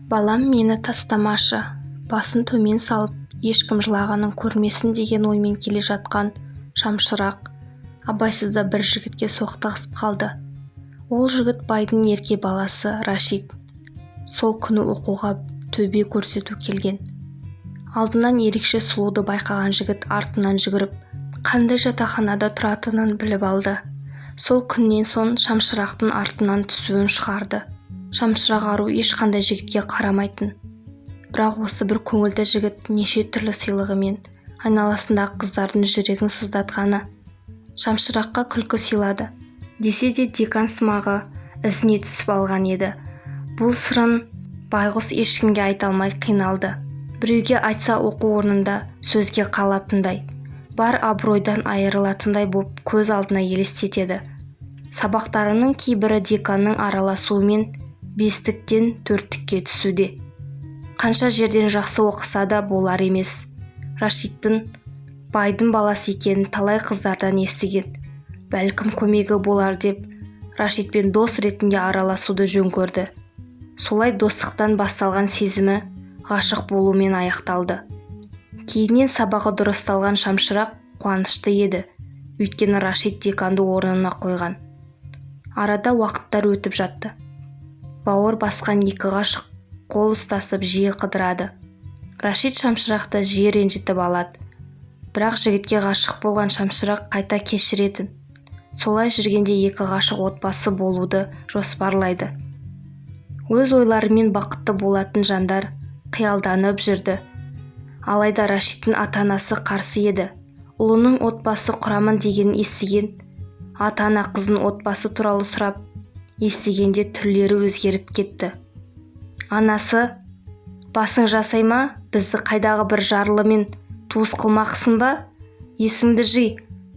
Балам, мені тастамашы. Басын төмен салып, ешкім жылағанын көрмесін деген оймен келе жатқан Шамшырақ абайсызда бір жігітке соқтығысып қалды. Ол жігіт байдың ерке баласы Рашид. Сол күні оқуға төбе көрсету келген. Алдынан ерекше сұлуды байқаған жігіт артынан жүгіріп, қандай жатақханада тұратынын біліп алды. Сол күннен соң Шамшырақтың артынан түсуін шығарды. Шамшырақ ару ешқандай жігітке қарамайтын. Бірақ осы бір көңілді жігіт неше түрлі сыйлығымен айналасындағы қыздардың жүрегін сыздатқаны Шамшыраққа күлкі сыйлады. Десе де, декан сымағы ізіне түсіп алған еді. Бұл сырын байғұс ешкімге айта алмай қиналды. Біреуге айтса, оқу орнында сөзге қалатындай, бар абыройдан айырылатындай боп көз алдына елестетеді. Сабақтарының кейбірі деканның араласуымен бестіктен төрттікке түсуде. Қанша жерден жақсы оқыса да, болар емес. Рашидтің байдың баласы екенін талай қыздардан естіген. Бәлкім, көмегі болар деп, Рашидпен дос ретінде араласуды жөн көрді. Солай достықтан басталған сезімі ғашық болумен аяқталды. Кейіннен сабағы дұрысталған Шамшырақ қуанышты еді, өйткені Рашид деканды орнына қойған. Арада уақыттар өтіп жатты. Бауыр басқан екі ғашық қол ұстасып, жиі қыдырады. Рашид Шамшырақты жиі ренжітіп алады, бірақ жігітке ғашық болған Шамшырақ қайта кешіретін. Солай жүргенде екі ғашық отбасы болуды жоспарлайды. Өз ойларымен бақытты болатын жандар қиялданып жүрді. Алайда Рашидтің ата-анасы қарсы еді. Ұлының отбасы құрамын дегенін естіген ата-ана қызының отбасы туралы сұрап естігенде түрлері өзгеріп кетті. Анасы: «Басың жасай ма? Бізді қайдағы бір жарлымен туыс қылмақсың ба? Есіңді жи,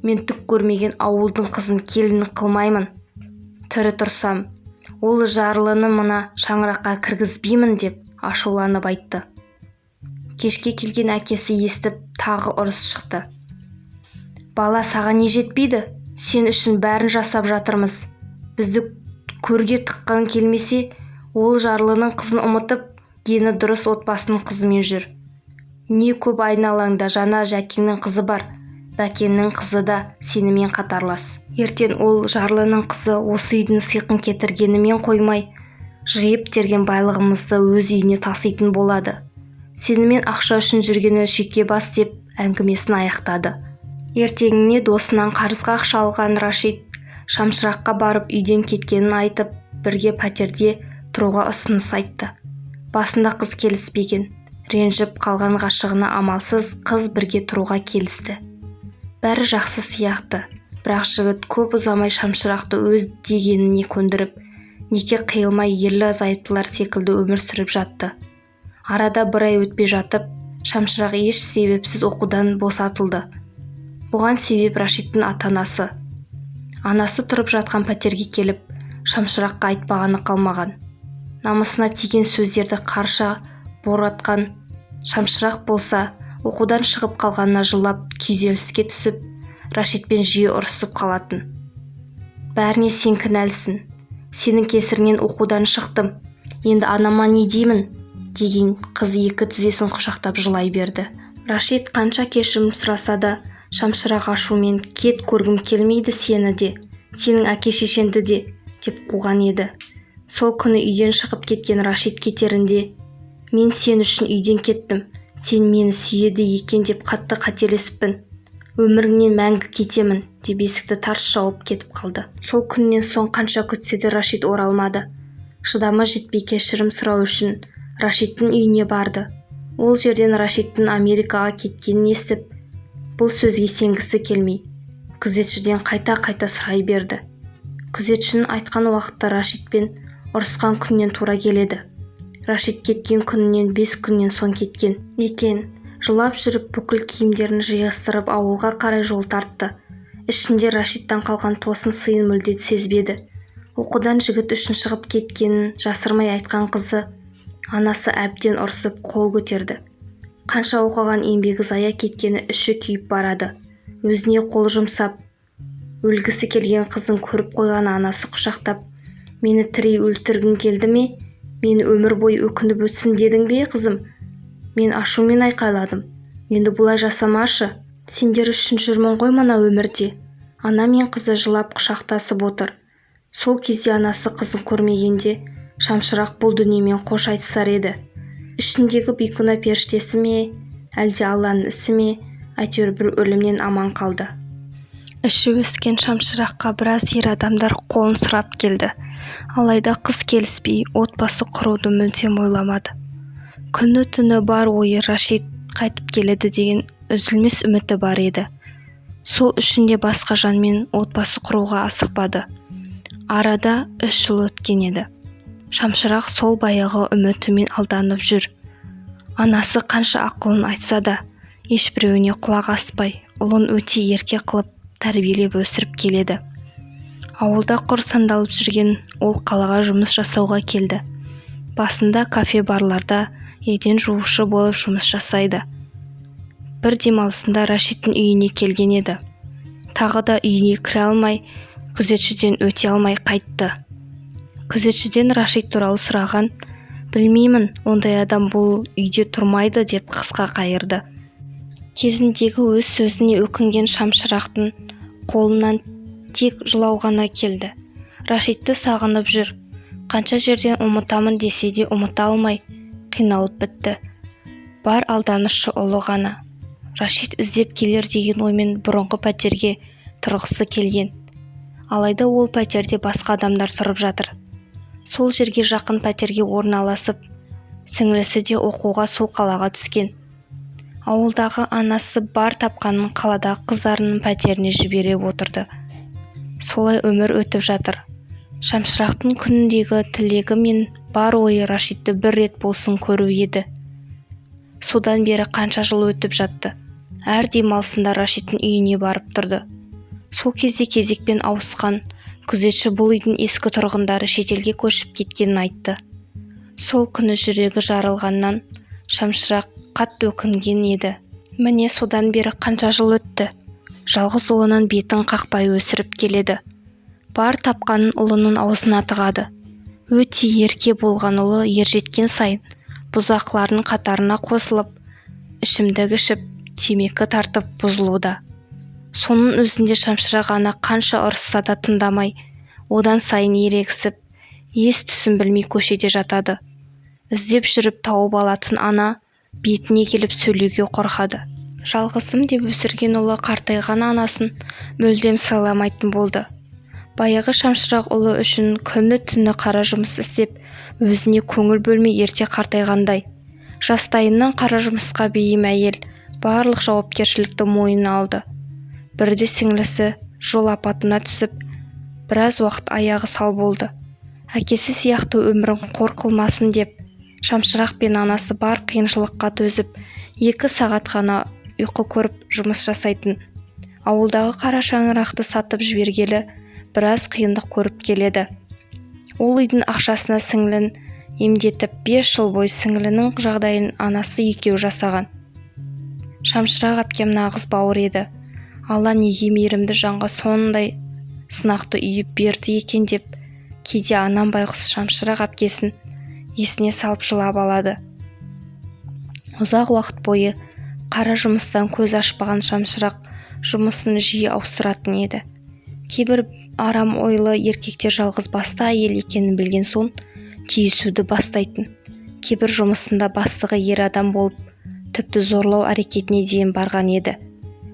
мен түк көрмеген ауылдың қызын келін қылмаймын. Тірі тұрсам, ол жарлыны мына шаңыраққа кіргізбеймін», – деп ашуланып айтты. Кешке келген әкесі естіп, тағы ұрыс шықты. «Бала, саған не жетпейді? Сен үшін бәрін жасап жатырмыз. Бізді көрге тыққың келмесе, ол жарлының қызын ұмытып, дені дұрыс отбасының қызымен жүр. Не көп, айналаңда жаңа Жәкеңнің қызы бар, Бәкеннің қызы да сенімен қатарлас. Ертең ол жарлының қызы осы үйдің сиқын кетіргенімен қоймай, жиып терген байлығымызды өз үйіне таситын болады. Сенімен ақша үшін жүргені шүйке бас», – деп әңгімесін аяқтады. Ертеңіне досынан қарызға ақша алған Рашид Шамшыраққа барып, үйден кеткенін айтып, бірге пәтерде тұруға ұсыныс айтты. Басында қыз келіспеген. Ренжіп қалған ғашығына амалсыз қыз бірге тұруға келісті. Бәрі жақсы сияқты, бірақ жігіт көп ұзамай Шамшырақты өз дегеніне көндіріп, неке қиылмай, ерлі зайыптылар секілді өмір сүріп жатты. Арада бір ай өтпей жатып, Шамшырақ еш себепсіз оқудан босатылды. Бұған себеп Рашидтің ата-анасы. Анасы тұрып жатқан пәтерге келіп, Шамшыраққа айтпағаны қалмаған. Намысына тиген сөздерді қарша боратқан Шамшырақ болса, оқудан шығып қалғанына жылап, күйзеліске түсіп, Рашидпен жиі ұрысып қалатын. «Бәріне сен кінәлісің. Сенің кесіріңнен оқудан шықтым. Енді анама не деймін?» – деген қыз екі тізесін құшақтап жылай берді. Рашид қанша кешірім сұраса да, Шамшырақ ашумен: «Кет, көргім келмейді сені де, сенің әке-шешеңді де», – деп қуған еді. Сол күні үйден шығып кеткен Рашид кетерінде: «Мен сен үшін үйден кеттім. Сен мені сүйеді екен деп қатты қателесіппін. Өміріңнен мәңгі кетемін», – деп есікті тарс жауып кетіп қалды. Сол күннен соң қанша күтсе де, Рашид оралмады. Шыдамы жетпей, кешірім сұрау үшін Рашидтің үйіне барды. Ол жерден Рашидтің Америкаға кеткенін естіп, бұл сөзге сенгісі келмей, күзетшіден қайта-қайта сұрай берді. Күзетшінің айтқан уақыты Рашидпен ұрысқан күннен тура келеді. Рашид кеткен күнінен 5 күннен соң кеткен екен. Жылап жүріп, бүкіл киімдерін жиыстырып, ауылға қарай жол тартты. Ішінде Рашидтан қалған тосын сыйын мүлде сезбеді. Оқудан жігіт үшін шығып кеткенін жасырмай айтқан қызды анасы әбден ұрсып, қол көтерді. Қанша оқыған еңбегі зая кеткені іші күйіп барады. Өзіне қол жұмсап өлгісі келген қызын көріп қойған анасы құшақтап: «Мені тірі өлтіргің келді ме? Мен өмір бойы өкініп өтсін дедің бе, қызым? Мен ашумен айқайладым. Енді бұлай жасамашы. Сендер үшін жүрмін ғой мына өмірде. Ана мен қызы жылап құшақтасып отыр. Сол кезде анасы қызын көрмегенде Шамшырақ бұл дүниемен қош айтысар еді. Ішіндегі бейкүнә періштесі ме, әлде Алланың ісі ме, әйтеуір бір өлімнен аман қалды. Іші өскен Шамшыраққа біраз ер адамдар қолын сұрап келді. Алайда қыз келіспей, отбасы құруды мүлдем ойламады. Күні-түні бар ойы Рашид қайтып келеді деген үзілмес үміті бар еді. Сол үшін де басқа жанмен отбасы құруға асықпады. Арада 3 жыл өткен еді. Шамшырақ сол баяғы үмітімен алданып жүр. Анасы қанша ақылын айтса да, ешбіреуіне құлақ аспай, ұлын өте ерке қылып тәрбиелеп өсіріп келеді. Ауылда құр сандалып жүрген ол қалаға жұмыс жасауға келді. Басында кафе-барларда еден жуушы болып жұмыс жасайды. Бір демалысында Рашидтің үйіне келген еді. Тағы да үйіне кіре алмай, күзетшіден өте алмай қайтты. Күзетшіден Рашид туралы сұраған, білмеймін, ондай адам бұл үйде тұрмайды деп қысқа қайырды. Кезіндегі өз сөзіне өкінген Шамшырақтың қолынан тек жылау ғана келді. Рашидті сағынып жүр. Қанша жерден ұмытамын десе де ұмыта алмай, қиналып бітті. Бар алданышы ұлы ғана. Рашид іздеп келер деген оймен бұрынғы пәтерге тұрғысы келген. Алайда ол пәтерде басқа адамдар тұрып жатыр. Сол жерге жақын пәтерге орналасып, сіңлісі де оқуға сол қалаға түскен. Ауылдағы анасы бар тапқанын қаладағы қыздарының пәтеріне жібере отырды. Солай өмір өтіп жатыр. Шамшырақтың күніндегі тілегі мен бар ойы Рашидті бір рет болсын көру еді. Содан бері қанша жыл өтіп жатты. Әр демалысында Рашидтің үйіне барып тұрды. Сол кезде кезекпен ауысқан күзетші бұл үйдің ескі тұрғындары шетелге көшіп кеткенін айтты. Сол күні жүрегі жарылғаннан Шамшырақ қатты өкінген еді. Міне содан бері қанша жыл өтті. Жалғыз ұлының бетін қақпай өсіріп келеді. Бар тапқанын ұлының аузына тығады. Өте ерке болған ұлы ержеткен сайын бұзақылардың қатарына қосылып, ішімдік ішіп, темекі тартып бұзылуда. Соның өзінде Шамшырақ ана қанша ұрысса да тыңдамай, одан сайын ерегісіп, ес түсін білмей көшеде жатады. Іздеп жүріп тауып алатын ана бетіне келіп сөйлеуге қорқады. Жалғызым деп өсірген ұлы қартайған анасын мүлдем сыйламайтын болды. Баяғы Шамшырақ ұлы үшін күні-түні қара жұмыс істеп, өзіне көңіл бөлмей ерте қартайғандай. Жастайынан қара жұмысқа бейім әйел барлық жауапкершілікті мойнына алды. Бірде сіңлісі жол апатына түсіп, біраз уақыт аяғы сал болды. Әкесі сияқты өмірін қор қылмасын деп, Шамшырақ пен анасы бар қиыншылыққа төзіп, 2 сағат қана ұйқы көріп жұмыс жасайтын. Ауылдағы қара шаңырақты сатып жібергелі біраз қиындық көріп келеді. Ол үйдің ақшасына сіңлін емдетіп, 5 жыл бойы сіңлінің жағдайын анасы екеуі жасаған. Шамшырақ әпкем нағыз бауыр еді. Алла неге мейірімді жанға сондай сынақты үйіп берді екен деп, кейде анам байғұс Шамшырақ әпкесін есіне салып жылап алады. Ұзақ уақыт бойы қара жұмыстан көз ашпаған Шамшырақ жұмысын жиі ауыстыратын еді. Кейбір арам ойлы еркектер жалғыз басты әйел екенін білген соң тиісуді бастайтын. Кейбір жұмысында бастығы ер адам болып, тіпті зорлау әрекетіне дейін барған еді.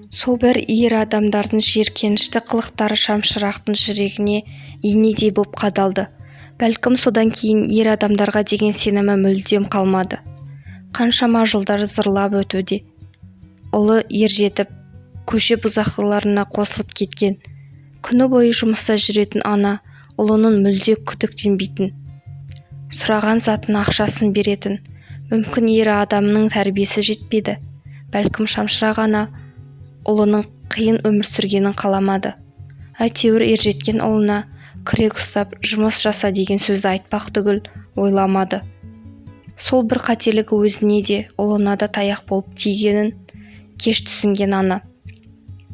Сол бір ер адамдардың жиіркенішті қылықтары Шамшырақтың жүрегіне инедей боп қадалды. Бәлкім содан кейін ер адамдарға деген сенімі мүлдем қалмады. Қаншама жылдар зырлап өтуде. Ұлы ер жетіп, көше бұзақыларына қосылып кеткен. Күні бойы жұмыста жүретін ана ұлының мүлде күдіктенбейтін. Сұраған затын ақшасын беретін. Мүмкін ер адамның тәрбиесі жетпеді. Бәлкім Шамшырақ ана ұлының қиын өмір сүргенін қаламады. Әйтеуір ержеткен ұлына күрек ұстап жұмыс жаса деген сөзді айтпақ түгіл ойламады. Сол бір қателігі өзіне де, ұлына да таяқ болып тигенін кеш түсінген ана.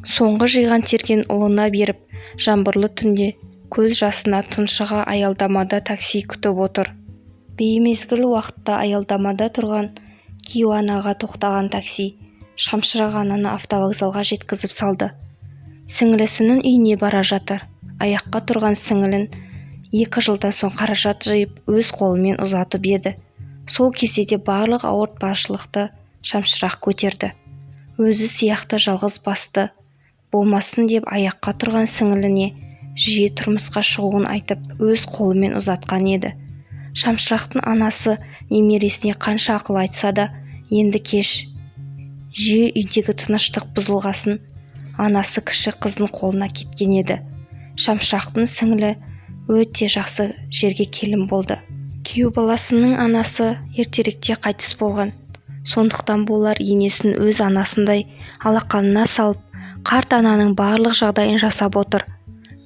Соңғы жиған терген ұлына беріп, жаңбырлы түнде көз жасына тұншыға аялдамада такси күтіп отыр. Беймезгіл уақытта аялдамада тұрған кейуанаға тоқтаған такси Шамшырақ ананы автовокзалға жеткізіп салды. Сіңілісінің үйіне бара жатыр. Аяққа тұрған сіңілін 2 жылдан соң қаражат жиып өз қолымен ұзатып еді. Сол кезде де барлық ауыртпашылықты Шамшырақ көтерді. Өзі сияқты жалғыз басты болмасын деп аяққа тұрған сіңіліне жиі тұрмысқа шығуын айтып өз қолымен ұзатқан еді. Шамшырақтың анасы немересіне қанша ақыл айтса да енді кеш. Жиі үйдегі тыныштық бұзылғасын анасы кіші қыздың қолына кеткен еді. Шамшырақтың сіңілі өте жақсы жерге келін болды. Күйеу баласының анасы ертеректе қайтыс болған. Сондықтан болар енесін өз анасындай алақанына салып, қарт ананың барлық жағдайын жасап отыр.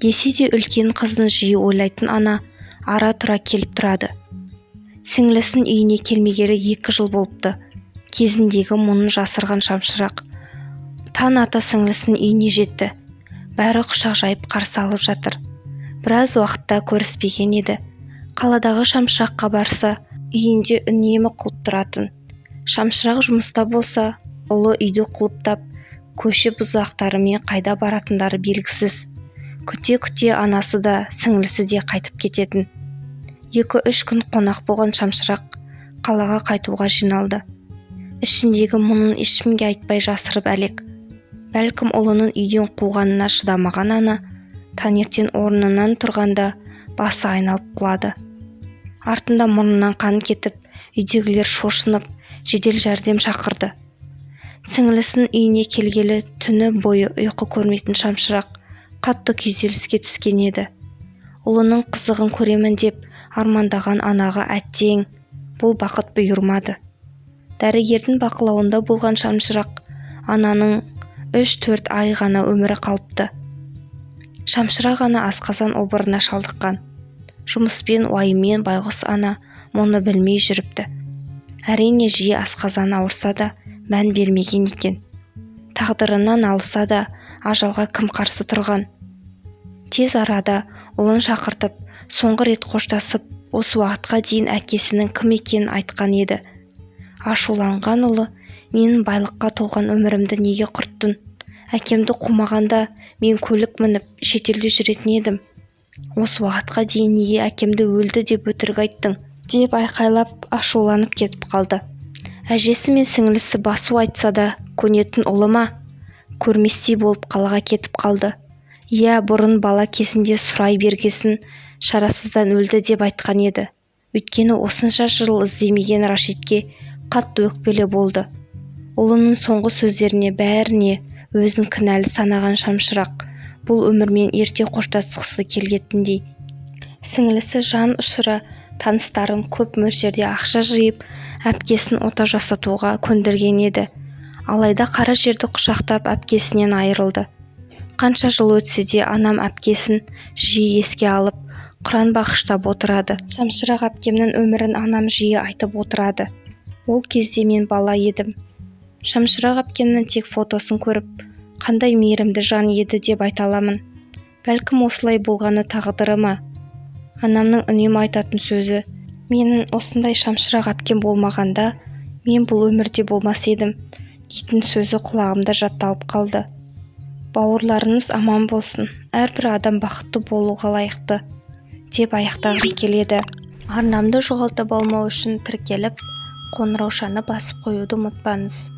Десе де үлкен қызын жиі ойлайтын ана ара-тұра келіп тұрады. Сіңлісін үйіне келмегелі 2 жыл болыпты. Кезіндегі мұнын жасырған Шамшырақ таң ата сіңлісінің үйіне жетті. Бәрі құшақ жайып қарсы алып жатыр. Біраз уақытта көріспеген еді. Қаладағы Шамшыраққа барса, үйінде үнемі құлып тұратын. Шамшырақ жұмыста болса, ұлы үйді құлыптап, көше бұзақтарымен қайда баратындары белгісіз. Күте-күте анасы да, сіңлісі де қайтып кететін. 2-3 күн қонақ болған Шамшырақ қалаға қайтуға жиналды. Ішіндегі мұнын ешкімге айтпай жасырып әлек. Бәлкім ұлының үйден қуғанына шыдамаған ана таңертең орнынан тұрғанда басы айналып құлады. Артында мұрнынан қан кетіп, үйдегілер шошынып, жедел жәрдем шақырды. Сіңлісінің үйіне келгелі түні бойы ұйқы көрмейтін Шамшырақ қатты күйзеліске түскен еді. Ұлының қызығын көремін деп армандаған анаға әттең, бұл бақыт бұйырмады. Дәрігердің бақылауында болған Шамшырақ ананың 3-4 ай ғана өмірі қалыпты. Шамшырақ ана асқазан обырына шалдыққан. Жұмыспен, уайыммен байғұс ана мұны білмей жүріпті. Әрине жиі асқазан ауырса да мән бермеген екен. Тағдырынан алса да ажалға кім қарсы тұрған? Тез арада ұлын шақыртып, соңғы рет қоштасып, осы уақытқа дейін әкесінің кім екенін айтқан еді. Ашуланған ұлы, менің байлыққа толған өмірімді неге құрттың? Әкемді қумағанда мен көлік мініп шетелде жүретін едім. Осы уақытқа дейін неге әкемді өлді деп өтірік айттың? Деп айқайлап ашуланып кетіп қалды. Әжесі мен сіңлісі басу айтса да көнетін ұлы ма? Көрместей болып қалаға кетіп қалды. Иә, бұрын бала кезінде сұрай бергесін шарасыздан өлді деп айтқан еді. Өйткені осынша жыл іздемеген Рашидке қатты өкпелі болды. Ұлының соңғы сөздеріне бәріне өзін кінәлі санаған Шамшырақ бұл өмірмен ерте қоштасқысы келгендей. Сіңлісі жан ұшыра таныстарын көп мөлшерде ақша жиып, әпкесін ота жасатуға көндірген еді. Алайда қара жерді құшақтап әпкесінен айырылды. Қанша жыл өтсе де анам әпкесін жиі еске алып, Құран бағыштап отырады. Шамшырақ әпкемнің өмірін анам жиі айтып отырады. Ол кезде мен бала едім. Шамшырақ әпкемнің тек фотосын көріп, қандай мейірімді жан еді деп айта аламын. Бәлкім осылай болғаны тағдыры ма? Анамның үнемі айтатын сөзі, менің осындай Шамшырақ әпкем болмағанда, мен бұл өмірде болмас едім, дейтін сөзі құлағымда жатталып қалды. Бауырларыңыз аман болсын, әрбір адам бақытты болуға лайықты, деп аяқтағым келеді. Арнамды жоғалтып алмау үшін тіркеліп, қоңыраушаны басып қоюды ұмытпаңыз.